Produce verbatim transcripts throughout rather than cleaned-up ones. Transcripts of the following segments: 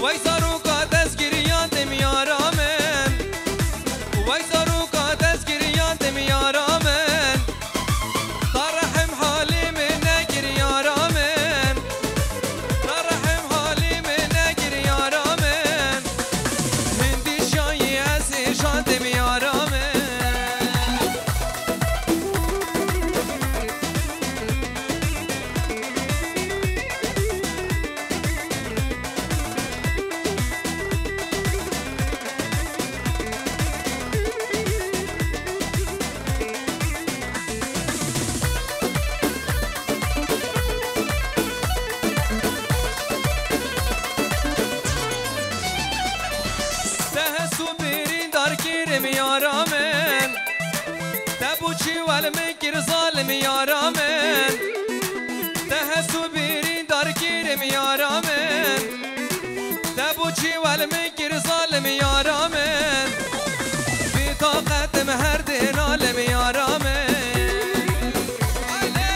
Wey zaroka destgiriyan tim yara min. Wey zaroka destgiriyan tim yara min. Ta rehim halê min nekir yara min. Ta rehim halê min nekir yara min. Hindî şayî ez hêşan tim yara min. Te hes û birîndar kirim yara min. Te bo çi wel min kir zalim yara min. Te hes û birîndar kirim yara min. Te bo çi wel min kir zalim yara min. Bê taqetim her dê nalim yara min. Alê!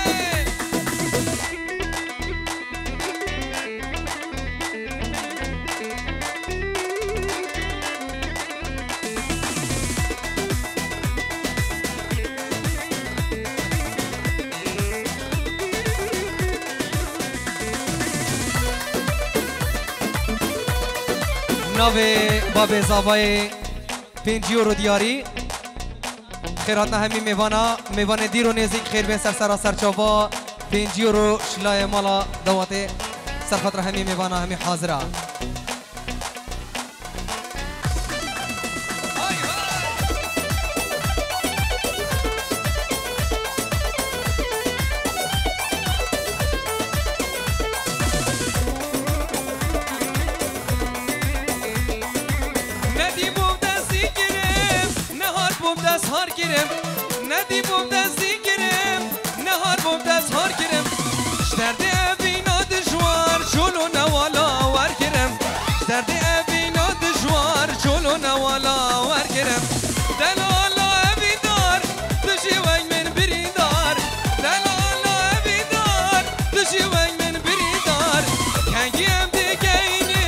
Navê babê zavayê pêncî euro diyarî. Xêr hatina hemî mêvana, mêvanê dîr û nêzîk xêr bên ser sera ser çava. Pêncî euro şilayê mala dawatê ser xatira hemî mêvana, hemî hazir a. Nedî bûm destî kirim, nehar bûm dest har kirim. Nedî bûm destî kirim, nehar bûm dest har kirim. Ji derdê evîna dijwar çol û newala wer kirim. Ji derdê evîna dijwar çol û newala wer kirim. Delala evîndar, tu jî wek min birîndar. Delala evîndar, tu jî wek min birîndar. Kengî em digeyne,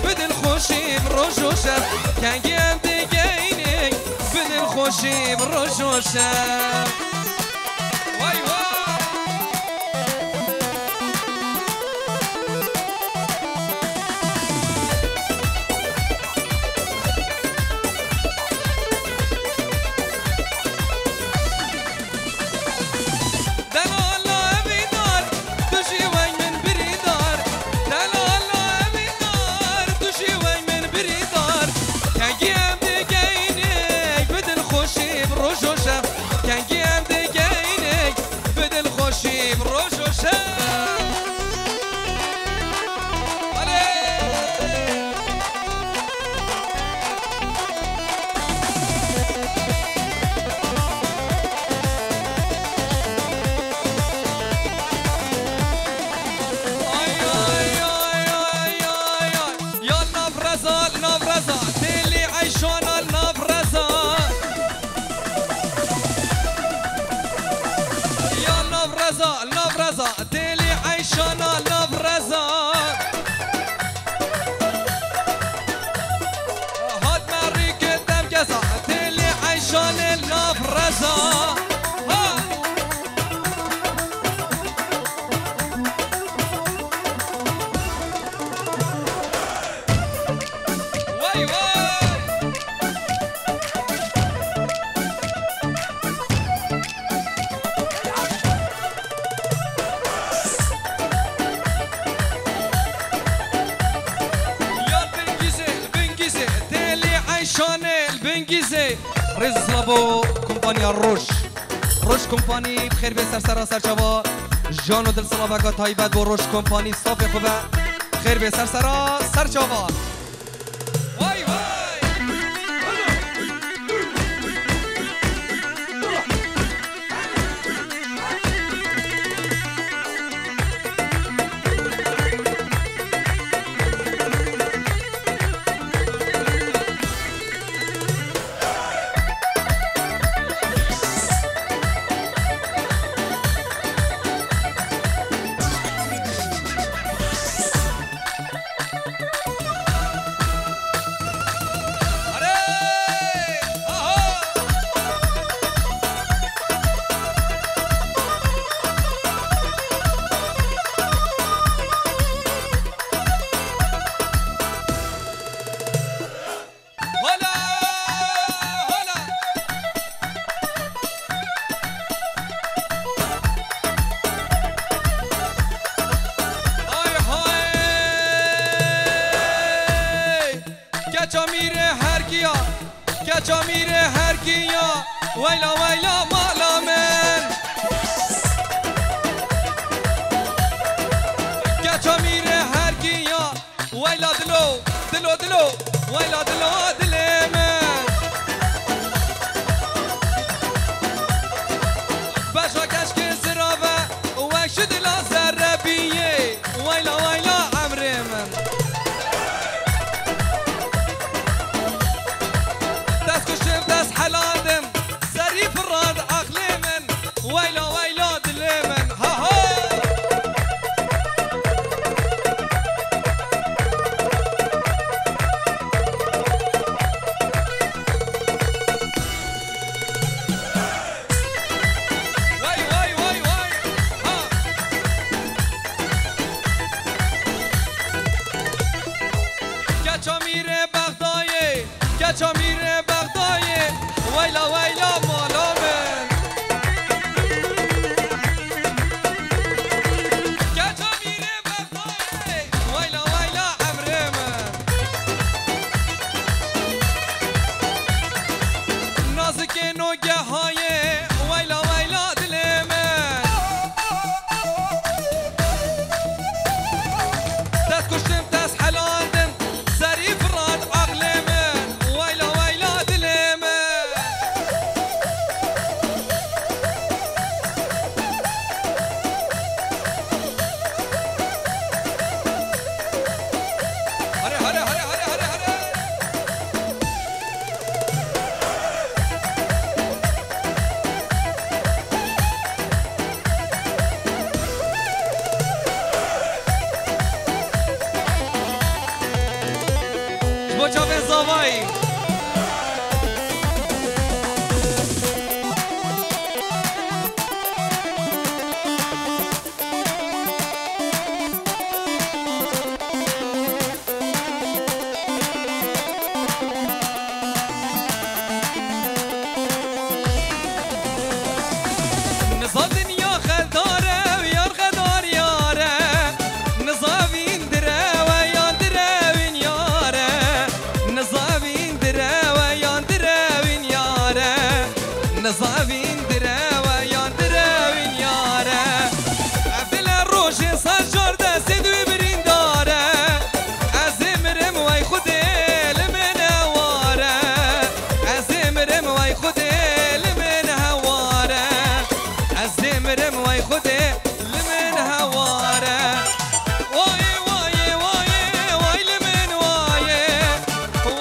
bi dilxweşî bi roj û şev. Kengî em digeyne, bi dilxweşî bi roj û şev. Vay vay! Delala evîndar, tu jî wek min birîndar. Delala evîndar, tu jî wek min birîndar. Kengî em digeyne, bi dilxweşî bi roj û şev. Kengî em digeyne, bi dilxweşî bi roj û şev. Alê! Ay, ay, ay, ay, ay, ay. Ya nav reza, nav reza, têlî eyşana nav reza. Ya nav reza, nav reza, têlî eyşana nav reza. Hat me rîkê devgeza, têlî eyşanê nav reza. Ha! Vay vay! Ya Bingîzê, Bingîzê, têlî eyşanê Bingîzê. Rêz û silav bo kompanya Roj. Roj Kompanî, bi xêr bê ser sera ser çava. Jan û dil silaveka taybet bo Roj Kompanî, stafê xwe be. Xêr bê ser sera ser çava. Vay vay! Keça mîrê herkiya, keça mîrê herkiya, weyla weyla mala min. Keça mîrê herkiya, weyla dilo, dilo dilo, weyla dilo dilê min. Beşa keşkê zirave, wek ji dila zerre biyê. Wayla wayla emrê min. Dest kuştim, dest helandim. Serî firand aqlê min. Wayla wayla dilê min. Ha ha. Way, way, way, way. Ha. Keça mîrê Bexdayê, keça mîrê Bexdayê, weyla weyla mala min. Keça mîrê Bexdayê, weyla weyla emrê min. Nazikê nogehayê, weyla weyla dilê min. Dest kuştim, dest helandim, serî firat aqlê min. Weyla weyla dilê min. Hare, hare, hare, hare, hare, hare. Ji bo çavên zavayî. Niza dinya xedar e û yar xedar yar e. Niza vîn dire we yan dire wîn yar e. Niza vîn dire we yan dire wîn yar e. Niza vîn dire we yan dire wîn yar e. Ev dile rojê ser çar destê di wî birîndar e. Ez ê mirim wey Xwedê li min hewar e. Ez ê mirim wey Xwedê li min hewar e. Ez ê mirim wey Xwedê li min hewar e. Wayê, wayê, wayê, way li min wayê.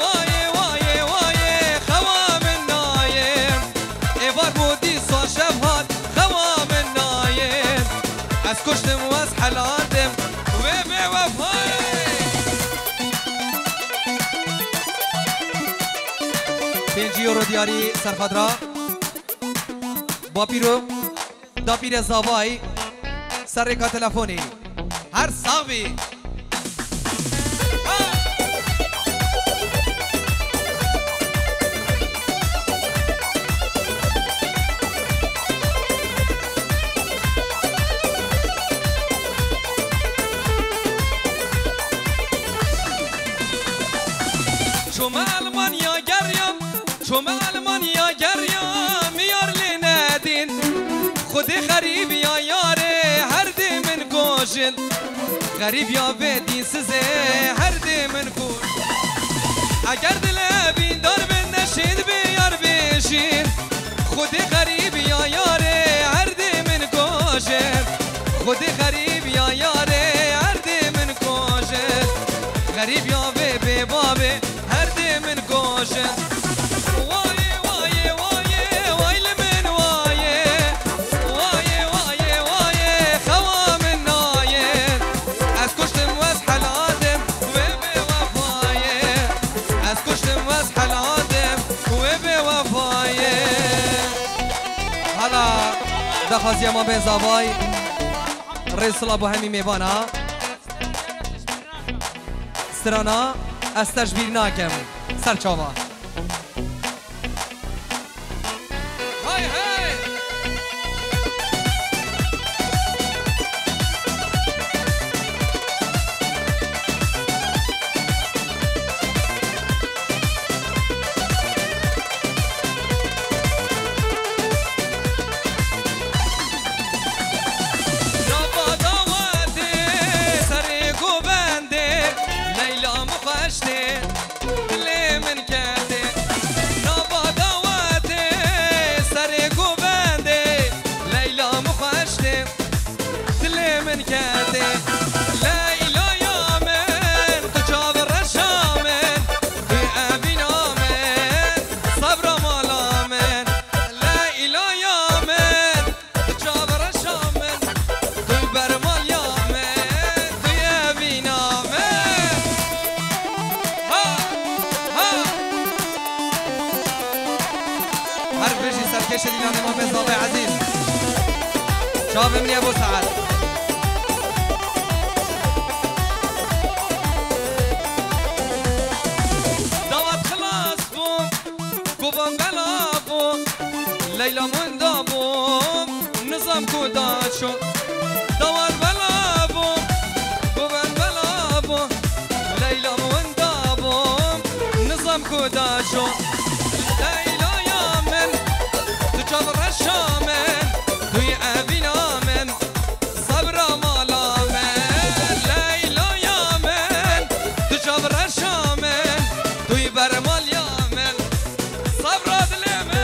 Wayê, wayê, wayê, xewa min nayê. Êvar bû dîsa şev hat, xewa min nayê. Ez kuştim, wez helandim, wê bêwefayê. Pêncî euro diyarî serxadra. Bapîro. Dapîre Zavay, ser rêka telefonê. Her sax bî. Çûme Elmanya geriyam, çûme Elmanya geriyam, yar lê nedîn. Xwedê xerîbiya yarê her dê min kujin. Xerîbiya vê dînsizê her dê min kujin. Eger dilê bîndar bin neşên bê yar bêjin. Xwedê xerîbiya yarê her dê min kujin. Xwedê xerîbiya yarê her dê min kujin. Xerîbiya vê bê babê her dê min kujin. Wayê, wayê, wayê, way li min wayê. Wayê, wayê, wayê, xewa min nayê. Ez kuştim, wez heladim, wê bêwefayê. Ez kuştim, wez heladim, wê bêwefayê. Hala daxwaziya Mamê Zavay. Rê silav bo hemî mêvana. Strana ez te ji bîr nakim. Ser çava. Hay hay! Şedîlanê Mamê Zavê Ezîz. Çavê min ye bo saet. Dawat xilas bû, guvan bela bû, Leyla winda bû, nizam ku daşo. Dawat bela bû, guvan bela bû, Leyla winda bû, nizam ku daşo. Leylaya min, tu çav reşa min, tu yî evîna min, sabra mala min. Leylaya min, tu çav reşa min, tu yî bermaliya min, sabra dilê min.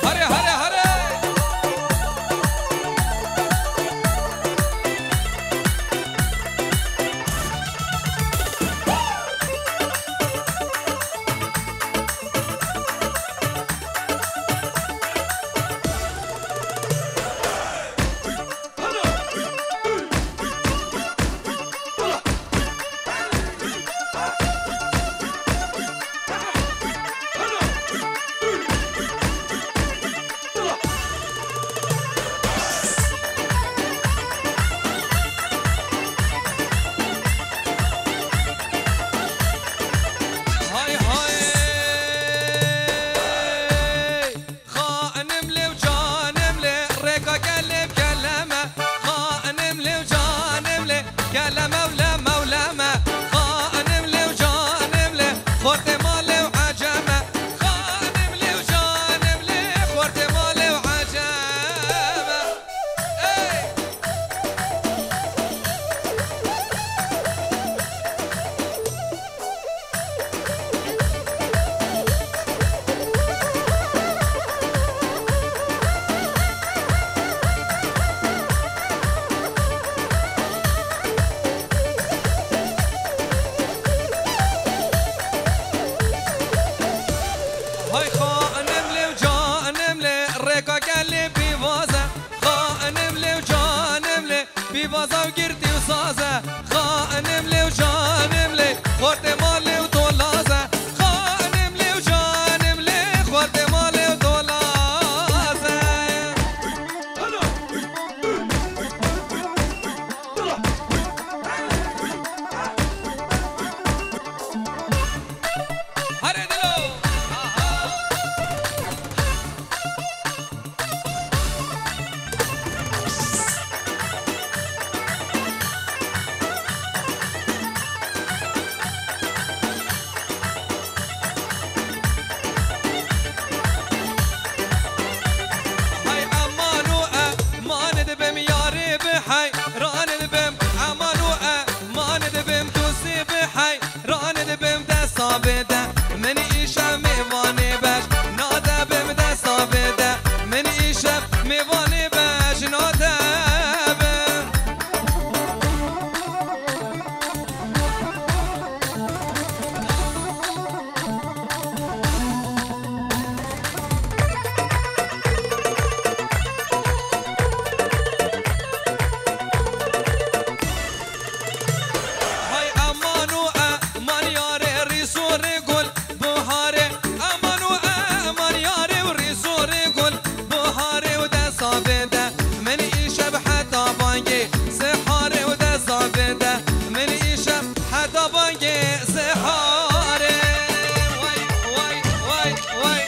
Here, here, here! Hay hay! Xanim lê û canim lê, rêka gelê bi geleme. Xanim lê û canim lê, geleme û leme û leme. Xanim lê û canim lê, xortê malê û eceme. Xanim lê û canim lê, xortê malê û eceme. Ey! Hay xanim lê û canim lê, rêka gelê pîvaze. Xanim lê û canim lê, pîvaza û girtî û saze. Xanim lê û canim lê, xortê malê û tolaz e. Xanim lê û canim lê, xortê malê û tolaz e. Here dilo! Aha! Hay eman û eman dibim yarê bi heyran dibim. Eman û eman dibim tu sê bi hey. Ranê dibim desta bide, min îşev mêvanê beş. Nade bim desta bide, min îşev mêvanê beş. Nade bim. Hay eman û eman yarê rîsorê gul buharê. Eman û eman yarê û rîsorê gul buharê û desta bide. Min îşev heta bangê siharê û desta bide. Min îşev heta bangê siharê. Way, way, way, way.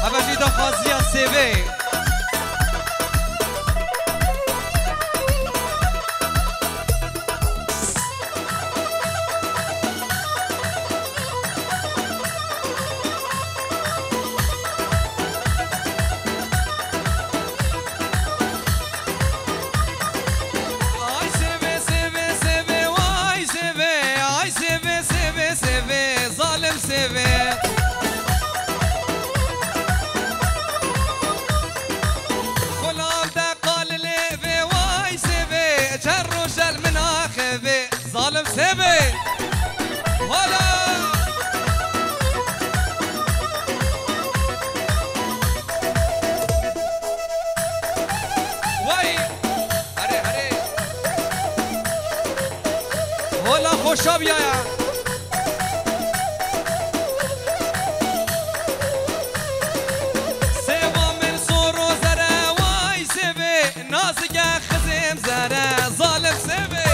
Eve jî daxwaziya sêvê. Xoşa biyaya. Sêva min sor û zere way sêvê, nazike xizim zere, zalim sêvê.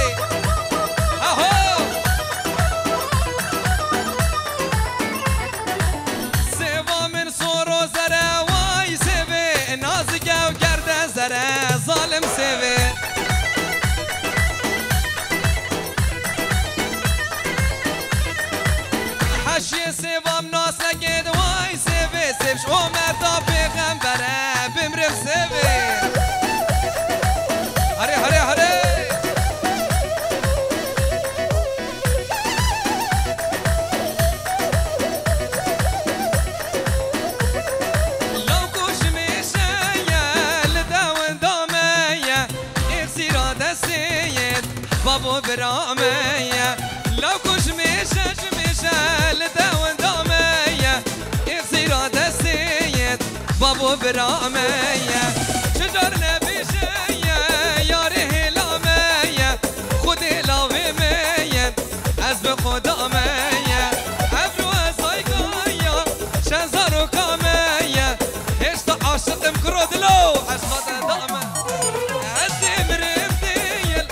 Aho! Sêva min sor û zere way sêvê, nazike û gerde zere, zalim sêvê. Heşiyê sêvam nasegê di way sêvê, sêv ji Omer da pêxembere, bimrim sêvê. Here, here, here. Law ku ji mêşe ye, li dewinda me ye, êxîra destê ye, bab û bira me ye. Law ku ji mêşe, ji mêşe, li dewinda me ye, êxîra destê ye, bab û bira me ye. Çi car nebêje ye, yarê hêla me ye, Xwedê lawê me ye, ez bi Xweda me ye. Evro ez aygaya çend zaroka me ye. Hêşta aşiq im kuro dilo, ez xwe te da me. Ez dê mirim dêyil,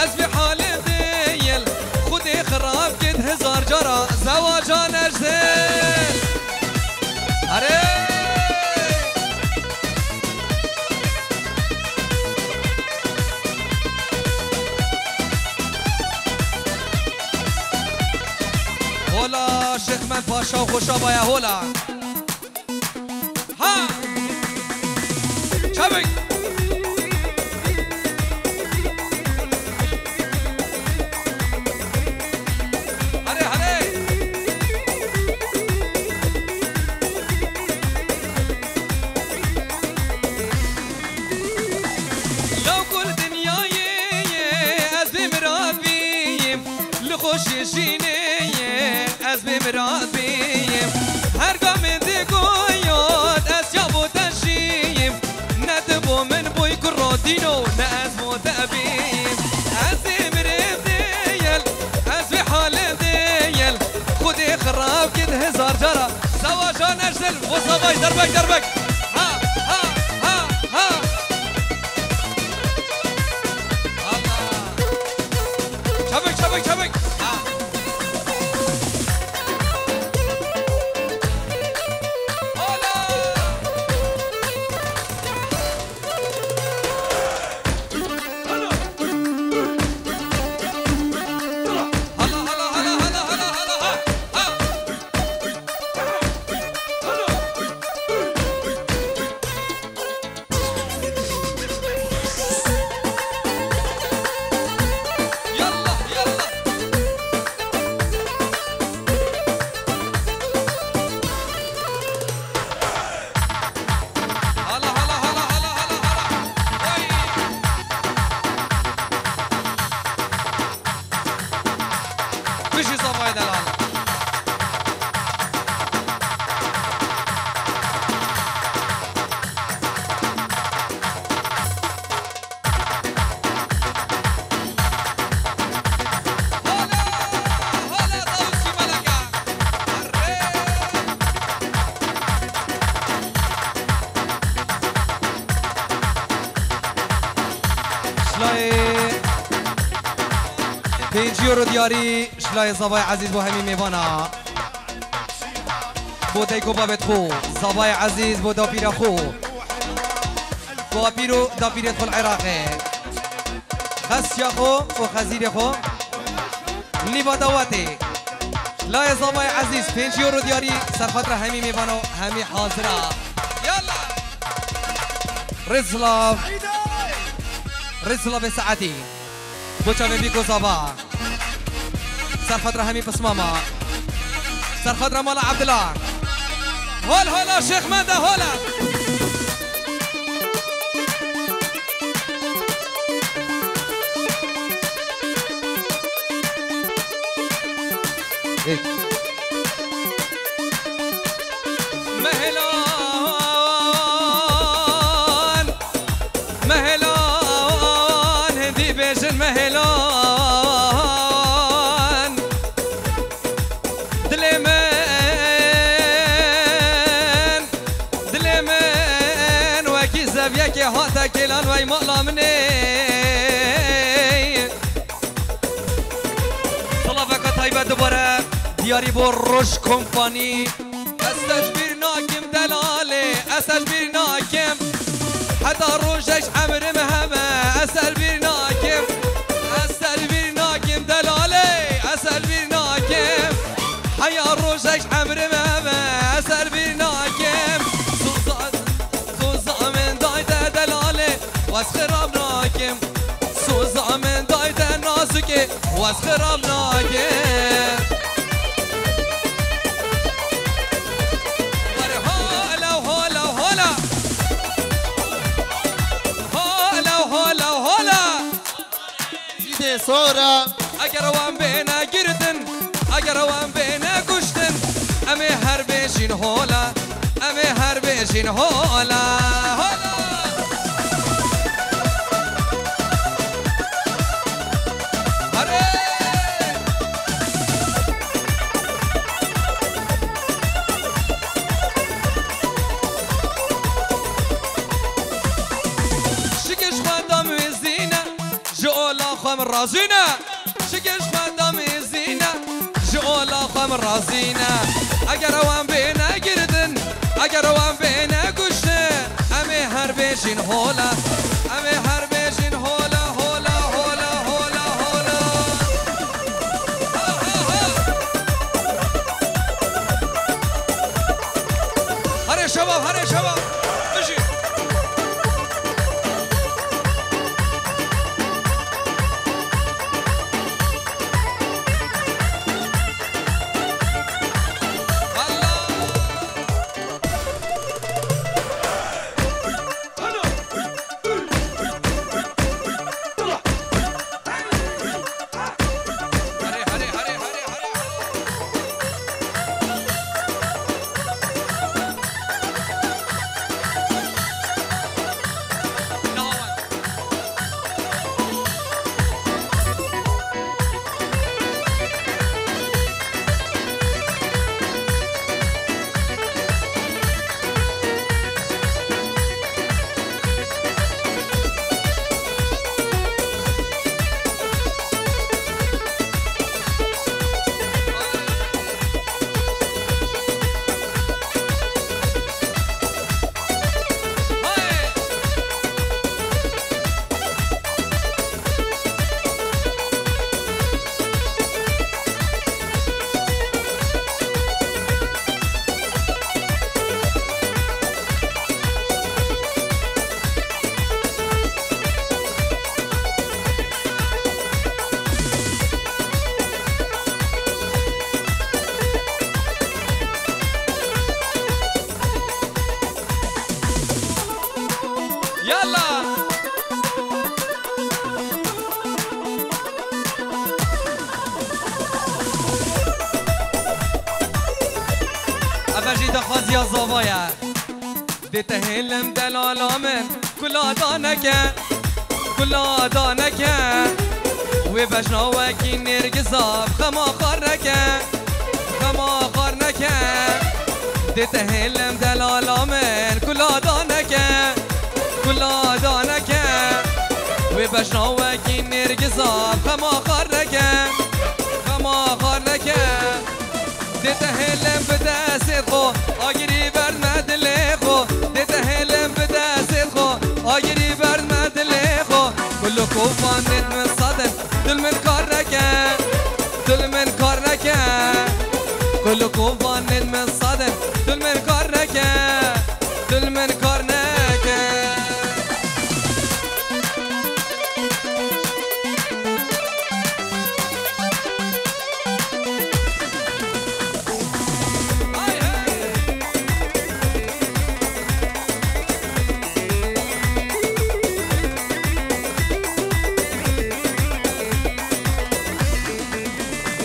ez vê halê dêyil. Xwedê xirab kit hezar cara, zewaca nejdil. Are! Hola Şêxmen Paşa û Xoşabaya hola. Ha! Çabuk! Hare, hare! Law ku li dinyayê ye, ez bê mirad bîm. Li xweşiyê jînê ye, ez bê mirad bîm. Her ga min digot, ez ya bo te jîm. Ne tu bo min bûy kuro dîno, ne ez bo te bîm. Ez ê mirê dêyel, ez vê halê dêyel. Xwedê xirab kit hezar cara. Zewaca nejdil, bo zavay derbek, derbek. Ha, ha, ha, ha. Allah. Çabuk, çabuk, çabuk. Ha. Hola. Bijî zavayê delal. Hola, hola, Dawûs Kîmalaka. Arê. Şilayê pêncî euro diyarî, şilayê zavayê ezîz bo hemî mêvana. Bo dayik û babet xwe, zavayê ezîz bo dapîra xwe. Bo apîr û dapîrê xwe li Iraqê. Xesiya xwe û xezîrê xwe. Nîva dawetê. Layê zavayê ezîz, pêncî euro diyarî, serxatira hemî mêvano, hemî hazira. Yalla! Rêzlav. Rêzlavê saetî. Bo çavên bîko zava. Serxatira hemî pismama. Serxatira mala Abdullah. Hol hola Şêx Mende hola. Mehelan, mehelan, hindî bêjin mehelan. Yekê hate kêlan wey mala min ê. Silaveka taybet dubare diyarî bo Roj Kompanî. Ez te ji bîr nakim delalê, ez te ji bîr nakim. Heta rojek emrim hebe, ez te ji bîr nakim. Ez te ji bîr nakim delalê, ez te ji bîr nakim. Heya rojek emrim hebe, ez te ji bîr nakim. Soza, soza min dayte delalê, wez xirab nakim. Soza min dayte nazikê, wez xirab nakim. Were hola, hola, hola. Hola, hola, hola. Cîdê sora. Eger wan bêne girtin, eger wan bêne kuştin, em ê her bêjin hola, em ê her bêjin hola, hola. Hare! Şikiş xwendam wêzîne, ji ola xwe min razî ne. Şikiş xwendam wêzîne, ji ola xwe min razî ne. Eger ewan bêne girtin, eger ewan bêne kuştin, em ê her bêjin hola, em ê her bêjin hola, hola, hola, hola, hola. Ha, ha, ha. Herê şebab, herê şebab. Bijî. Yalla! Ev jî daxwaziya zava ye. Dê te hêlim delala min, kula daneke, kula daneke. Wê bejna wekî nêrgiza bi xema xwar neke, xema xwar neke. Dê te hêlim delala min, kula daneke, kula daneke. Wê bejna wekî nêrgiza bi xema xwar neke, xema xwar neke. Dê te hêlim bi destê xwe, agirî berdme dilê xwe. Dê te hêlim bi destê xwe, agirî berdme dilê xwe. Kulu kovan nêt min sadin, dil min kar neke, dil min kar neke. Kulu kovan nêt min sadin, dil min kar neke, dil min kar neke.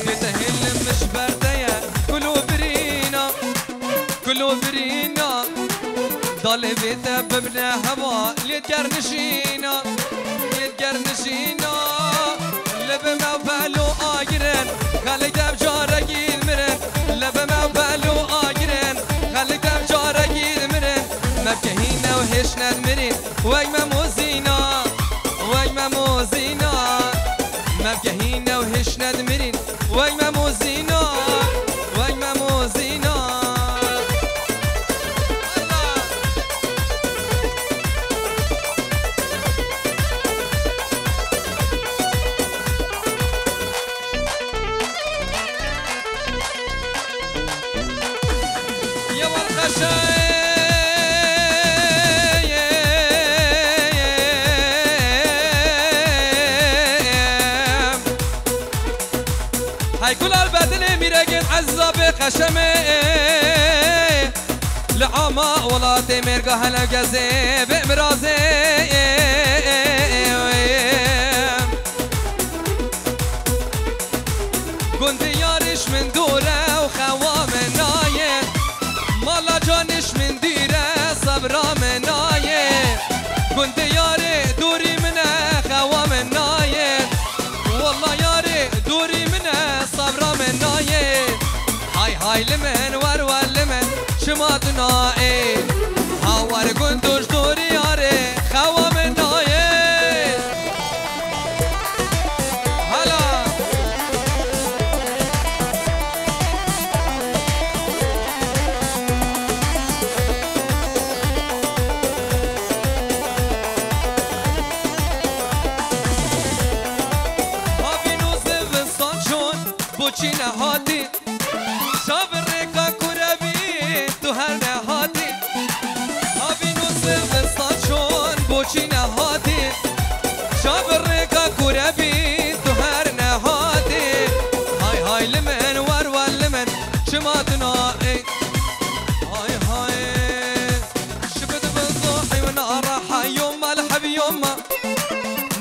Dê te hêlim min ji ber te ye, kul û birîna. Kul û birîna, dalê vê te bibne hewa, lê ger nişîna, lê ger nişîna. Li bi me belo agirin, xelek dev carekî mirin. Li bi me belo agirin, xelek dev carekî mirin. Me bike hîne û hêşne mirîn, wek Mem û Zîna, wek Mem û Zîna. Mevgehîne û hişne dimirîn, wek Mem û Zîna, wek Mem û Zîna. Hey kulal bedilê mîregên ezizabê qeşemê. Li ama welatê mêrga hele gezê bê mirazê. Gundê yarîş min dûr e û xewa min nayê. Mala caniş min dîr e, sebra min nayê. Gundê yarê dûrî min e, xewa min nayê. Walla yarê dûrî min e, sebra min nayê. Hay hay li min, wer wer li min, çima tu naê? Ha wer gund û ji dûrî yarê, xewa min nayê. Hala. Havîn û zivistan çûn, boçî nehatî. Şav rêka kure bî, tu her nehatî. Havîn û zivistan çûn, boçî nehatî. Şav rêka kure bî, tu her nehatî. Hay hay li min, wer wer li min, çima tu naê? Hay hay. Şibid bi zuhî wina reha yoma li heb yoma.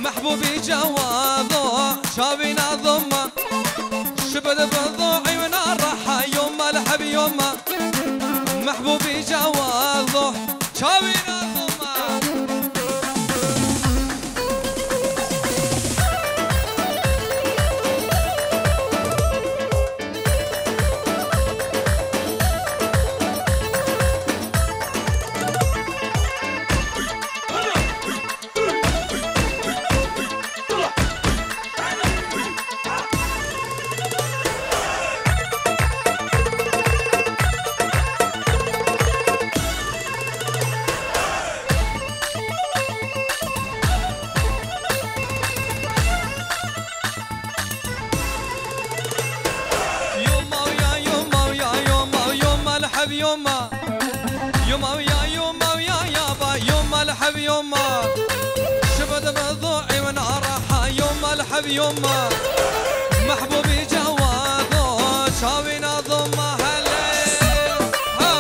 Mehbûbî cewado, çavîna zoma. Şibid bi zuhî wina reha yoma li heb yoma. Mehbûbî cewado, çavîna zoma. Yoma ya, yoma ya, yoma, yoma li heb yoma. Yoma ya, yoma ya, yaba, yoma li heb yoma. Şibid bi zuhî wina reha, yoma li heb yoma. Mehbûbî cewado, çavîna zoma hele. Ha.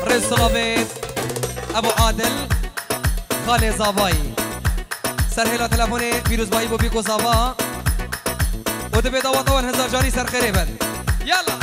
Rêz silavê Ebû Adil, Xalê Zavayî. Serhêla telefonê pîrozbayî bo Bîko Zava û divê dawata wan hezar carî ser xêrê bin. Yala!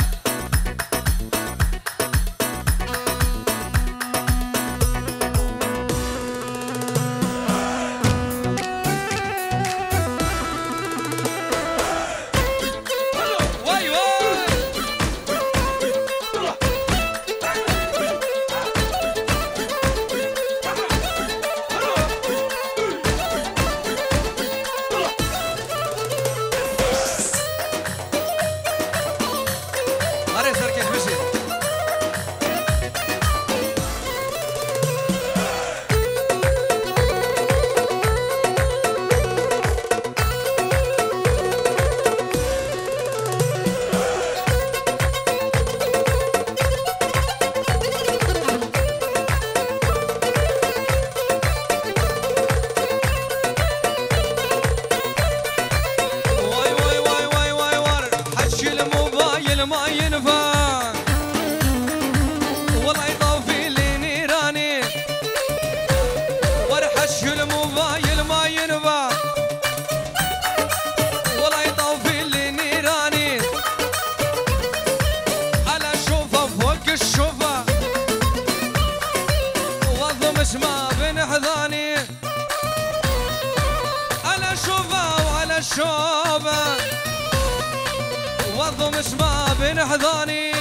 Domiş ma bên hezanî.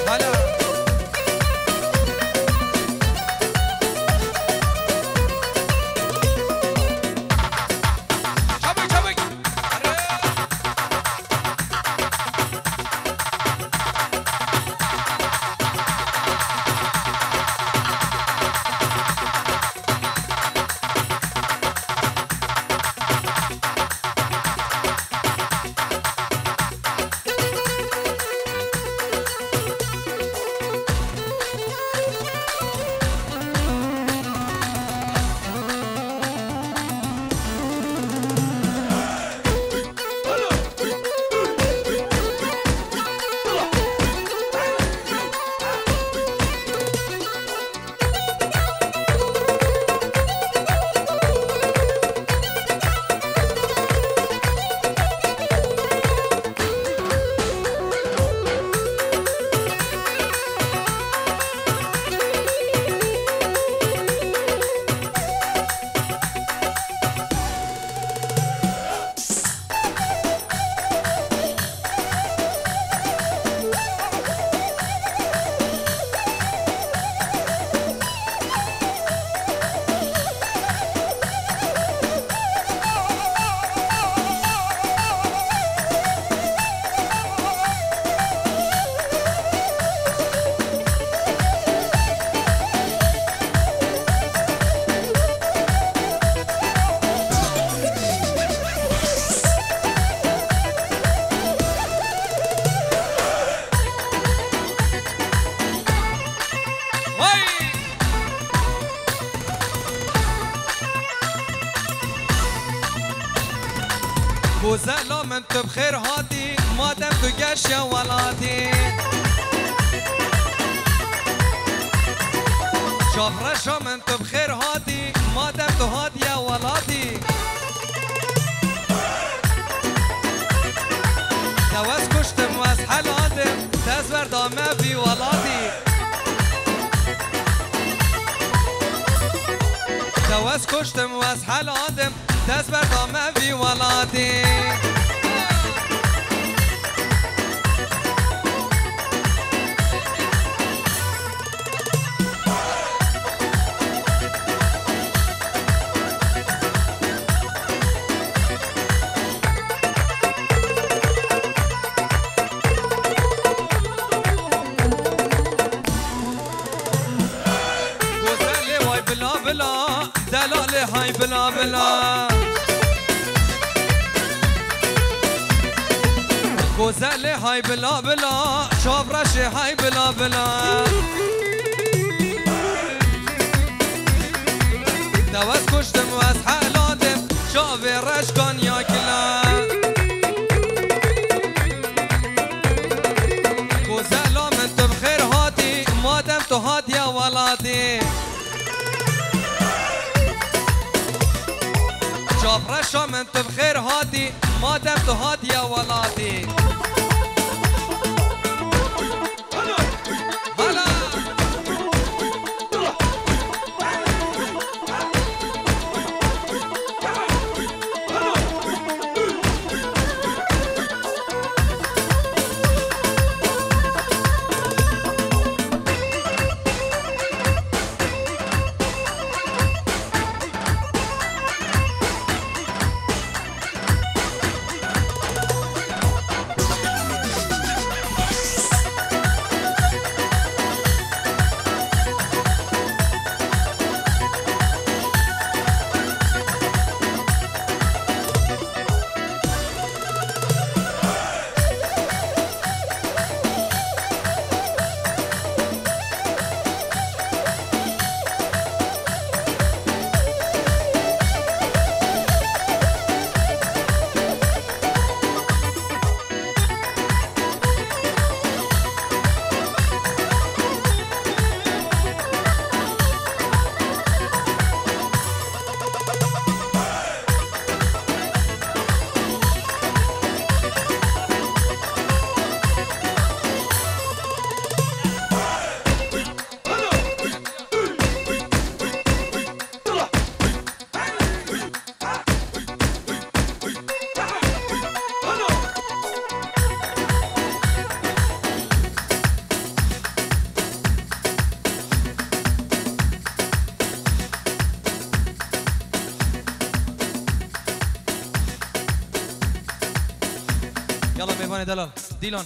Hala. Çabuk, çabuk. Hadi. Hey! Gozela min tu bi xêr hatî, madem tu geşiye welatî. Çavreşa min tu bi xêr hatî, madem tu hatiye welatî. Te wez kuştim, wez heladim, dest berda me vî welatî. Te wez kuştim, wez heladim, dest berda me vî welatî. Gozelê way bila bila, delalê hay bila bila. Gozelê hay bila bila, çavreşê hay bila bila. Te wez kuştim, wez heladim, çavê reşkan ya kila. Gozela min tu bi xêr hatî, madem tu hatiye welatî. Çavreşa min tu bi xêr hatî, madem tu hatiye welatî. Hala! Yalla mêvanê delal. Dîlan.